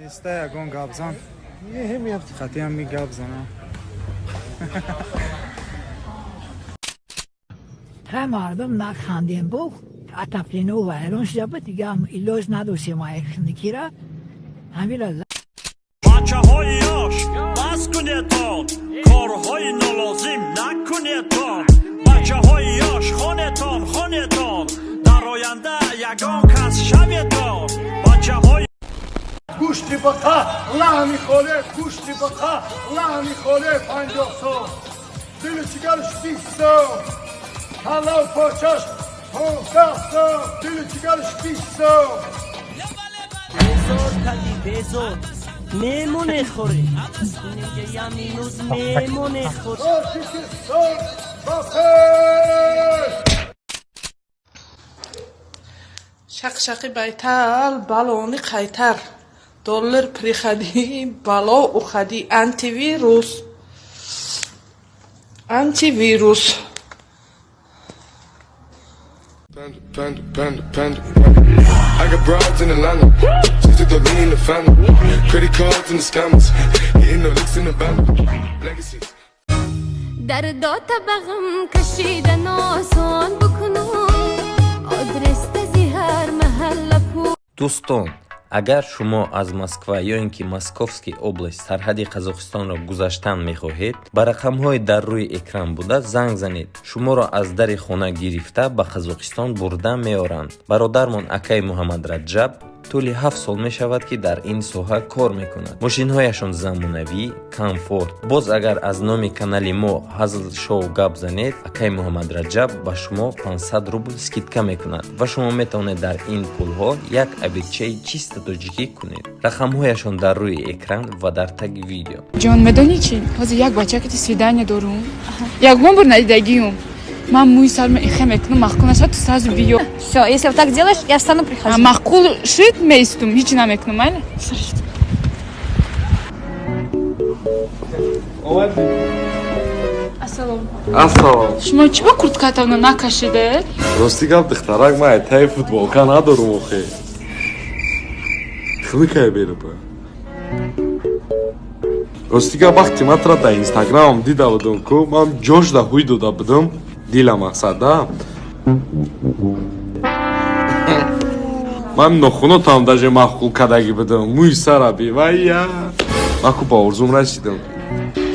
Неста ягон гапзан. Хатиам ми гапзана. Ҳа мардум нахандем бу отоплено вайрон шуда буд, дига илоҷ надоштем айхникира ҳамира. Бачаҳои ёш, бас кунедтон, корҳои нолозим накунедтон. Бачаҳои ёш, хонетон, хонетон, дар оянда ягон кас шаветон. Бачаҳои гӯшти бақа лаҳми холе, гӯшти бақа лаҳми холе 50 сом, дили ҷигараш 20 сом, каллаву почаш 15 сом, дили ҷигараш 20 сом. Безор кади, безор. Мемоне хоре. Я минут мемоне хоре. Тоҷикистон ба пеш! Шақшақи байтал, балони қайтар. Доллар приходи, бало уходи. Антивирус. Антивирус. Panda, panda, panda, panda. I got broads in Atlanta. Just took the lean in the family. Credit cards and the scammers. Hitting the licks in the band. Legacies. Дардота ба ғам кашидан осон бикунум, адреста зи ҳар маҳалла пу. Дӯстон, агар шумо аз Москва ё ин ки Московский область сарҳади Қазоқистонро гузаштан мехоҳед, ба рақамҳои дар рӯи экран буда занг занед. Шуморо аз дари хона гирифта, ба Қазоқистон бурда меоранд. Бародармон акаи Муҳаммадраҷаб тӯли 7 сол мешавад, ки дар ин соҳа кор мекунад. Мошинҳояшон замонавӣ, комфорт. Боз агар аз номи канали мо Ҳазл Шоу гап занед, акаи Муҳаммадраҷаб ба шумо 500 рубл скидка мекунад ва шумо метавонед дар ин пулҳо як обедчаи чисто тоҷикӣ кунед. Рақамҳояшон дар рӯи экран ва дар таги видео. Ҷон, медонӣ чӣ? Ҳозир як бача кати свидание дорум, ягон бор надидагиюм. Ман мӯи сарма ихе мекунам, маъқул нашад, ту сразу биё. Все, если вот так делаешь, я встану, прихожу. Маъқул шуд, меистум, ҳеҷ намекунам, майли? Ассалом. Ассалом. Шумо чӣ ба курткатонро накашидед? Рости гап, духтарак, ман айтаи футболка надорум охе. Хиликае берупа. Рости гап, вақте ман тура дар Инстаграмам дида будам ку, ман ҷош да ҳуй дода будам, дила мақсад да. Ман нохунотам даже маъқул кардагӣ будам, мӯи сара би вайя. Ман ку ба орзум расидам.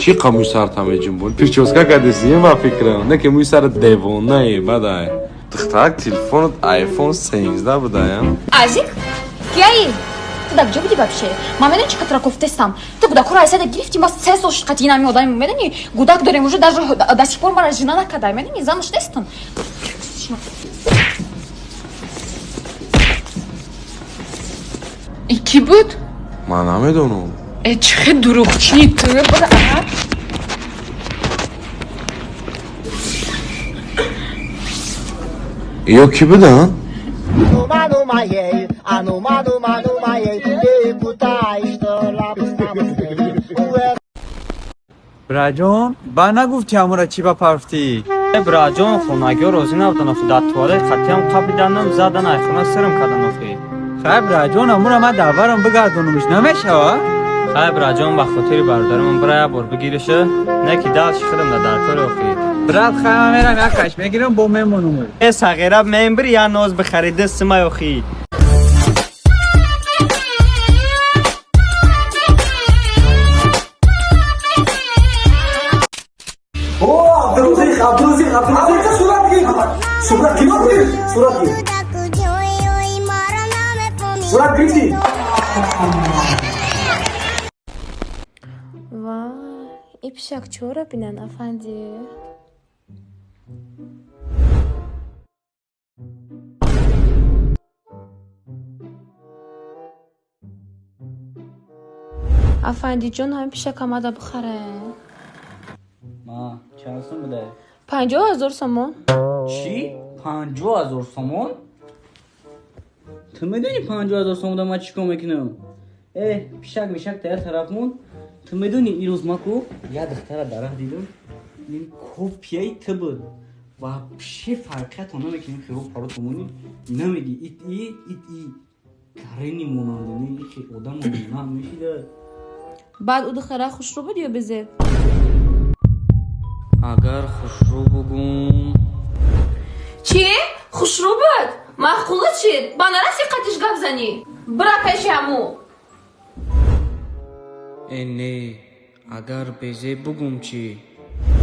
Чӣ қа мӯи сарта меҷунбон? Прическа кардеси, ба фикрам. Не ки мӯи сара девонае, бадай. Духтарак, телефонат iPhone 13 будаям? Азик, кияи? Ту дар куҷо будӣ вообще? Ман медонӣ чӣ қадр кофтестам? Ту гудакҳоро айсада гирифтӣ, ма 3 сол шуд қатъи инами одами, медонӣ? Гудак дорем уже, даже до сих пор мара жена накардай, медонӣ? Замуж нестам. И кӣ буд? Ман намедонам. Э, чӣ хел дурӯғчии ту буда, а? Ё кӣ буданд? Браҷон, ба нагуфти ҳамура чӣ ба парфтӣ? Э, браҷон, хонагиҳо розӣ набудан охи, дар туалет қатъиам қабиданам, задан, айхона сирм кардан охи. Хай, браҷон, ҳамура ман даварам бигардонумиш намешава? Хай, браҷон, ба хотири бародарамон бира, як бор бигириша, не ки далши худам да дар кори охи. Брат, хай, ман мерам як каш мегирам, бо мемонум. Э, сағира, мембири, я ноз бихари дастимай охи. Абдурозиқ, Абдурозиқ, Абдурозиқ, сурат гир, сурат гир, сурат гир, сурат гирифтӣ. Вай, и пишак чора бинан, афанди. Афандиҷон, ҳамин пишак омада бихаре. Ма чанд сум буда? 50 000 сомон. Чӣ, 50 000 сомон? Ту медонӣ 50 000 сомонда ман чӣ кор мекунам? Э, пишак мишак та як тараф мон. Ту медонӣ, ирӯз ма ку як духтара дар раҳ дидам, ин копияи ту буд, вообще фарқиятон намекунем. Хиро паро тумони намеги, ит и ит и. Карени монандини ихи одам монанд мешида. Баъд ӯ духтара хушрӯ буд ё безеб? Агар хушрӯ бугум. Чӣ? Хушрӯ буд? Маъқула чӣ? Ба нараси қатиш гап занӣ. Бира пеши ҳамӯ. Э не, агар безеб бугум чӣ?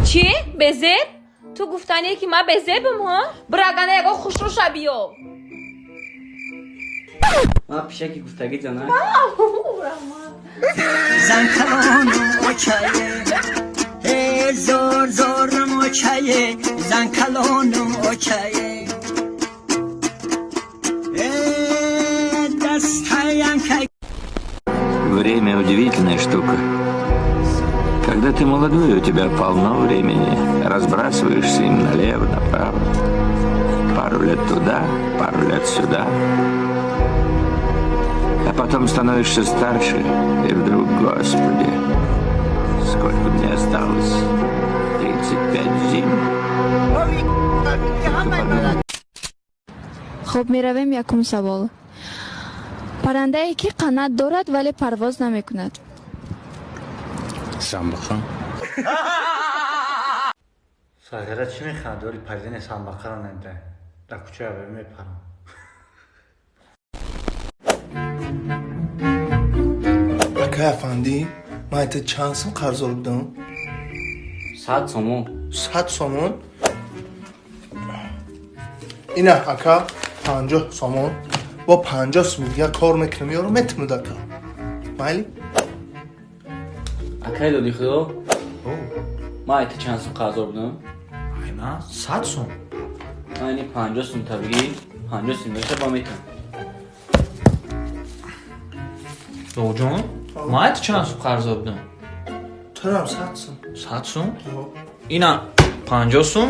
Чӣ? Безеб? Ту гуфтание ки ман безебам, ҳо? Бира гана ягон хушрӯ ша биё. Ман пишаки гуфтагӣ занак. Занкалону очае, зор зорам очае, занкалону очае. Дастаянка. Время удивительная штука. Когда ты молодой, у тебя полно времени. Разбрасываешься им налево, направо. Пару лет туда, пару лет сюда. А потом становишься старше, и вдруг, Господи, сколько мне осталось? 35 зим. Только подумай. Хуб, меравем якум савол. Паррандае ки қанат дорад, вале парвоз намекунад. Самбақа. Сағира, чӣ механдӣ? Оли паридани самбақаро надида. Дар кӯчаи аввал мепарам. Акай афандӣ, ман айта чанд сум қарздор будам? 100 сомон. 100 сомон. Ина, ака, 50 сомон. Бо 50 суми дига кор мекунам, ёро метунуд, ака, майли? Акай доди худо, ман айта чанд сум қарздор будам? Ай, ман 100 сум. Ман ини 50 сум табигӣ, 50 сум доша ба метам. Доғҷон, ман айта чанд сум қарздор будам? Турам 100 сум. 100 сум. Ина 50 сум,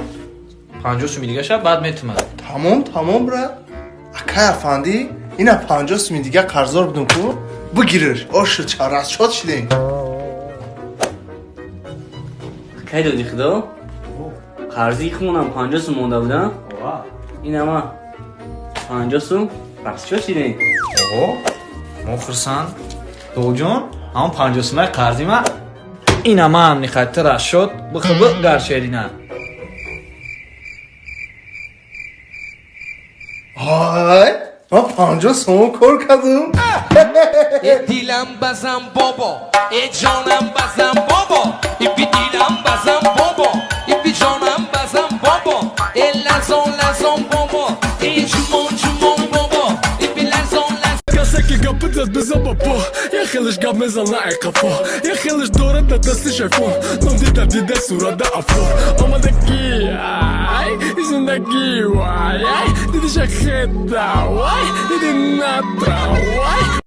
50 суми дигаша баъд метумад. Тамом, тамом, брат. Акай афандӣ, ина 50 суми дига қарздор будам ку, бигирир. Ошу расчёт шидем. Акай доди худо, қарзи хунам 50 сум монда будам. Инама 50 сум, расчёт шидем. О, мо хурсанд. Доғҷон, ҳамон 50 сумаи қарзи ма ина ман нихайта расчёт бихиб гаршедина. Ҳай, ман 50 сомон кор кардам. Дилам базам бобо, э ҷонам базам бобо, иби дилам базам бобо, иби ҷонам базам бобо, э лазон лазон бобо, э ҷумон ҷумон бобо, иби лазон лазон. Касе ки гапи зад бизан ба по, як хелеш гап мезана ай қафо, як хелеш дорад дар дасти шайфон. Ном дида дида сурада афо омадаги. Ай зиндагӣ, вай, ай дидиша хеда, вай диди натра, вай.